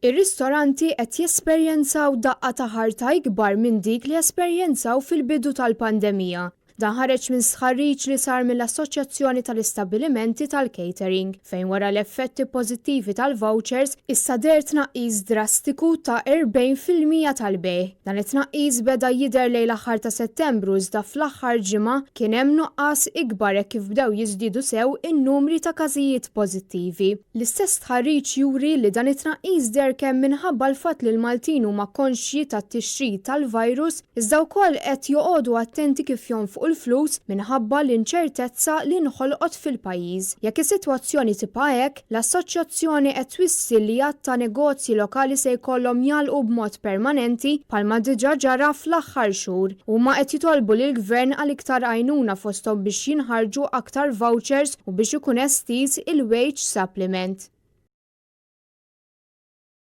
Ir-ristoranti qed jesperjenzaw daqqa ta' ħarta ikbar minn dik li esperjenzaw fil-bidu tal-pandemija. Dan ħareġ minn stħarriġ li sar mill-Assoċjazzjoni tal-Istabbilimenti tal-Catering, fejn wara l-effetti pożittivi tal-vouchers, issa deher tnaqqis drastiku ta' 40% tal-bejgħ. Dan it-tnaqqis beda jidher lejn l-aħħar ta' Settembru iżda fl-aħħar ġimgħa kien hemm nuqqas ikbar hekk kif bdew jiżdiedu sew in-numri ta' każijiet pożittivi. L-istess stħarriġ juri li dan it-tnaqqis deher kemm minħabba l-fatt li l-Maltin huma konxji tat-tixrid tal-virus iżda wkoll qed joqogħdu attenti kif jonfqu l-flus minħabba l-inċertezza li nħolqot fil-pajjiż. Jekk is-sitwazzjoni tibqa' hekk, l-assoċjazzjoni qed twissi li għadd ta' negozji lokali se jkollhom jagħlqu b'mod permanenti bħalma diġà ġara fl-aħħar xhur. Huma qed jitolbu lill-Gvern għal iktar għajnuna fosthom biex jinħarġu aktar vouchers u biex ikun estiż il-wage supplement.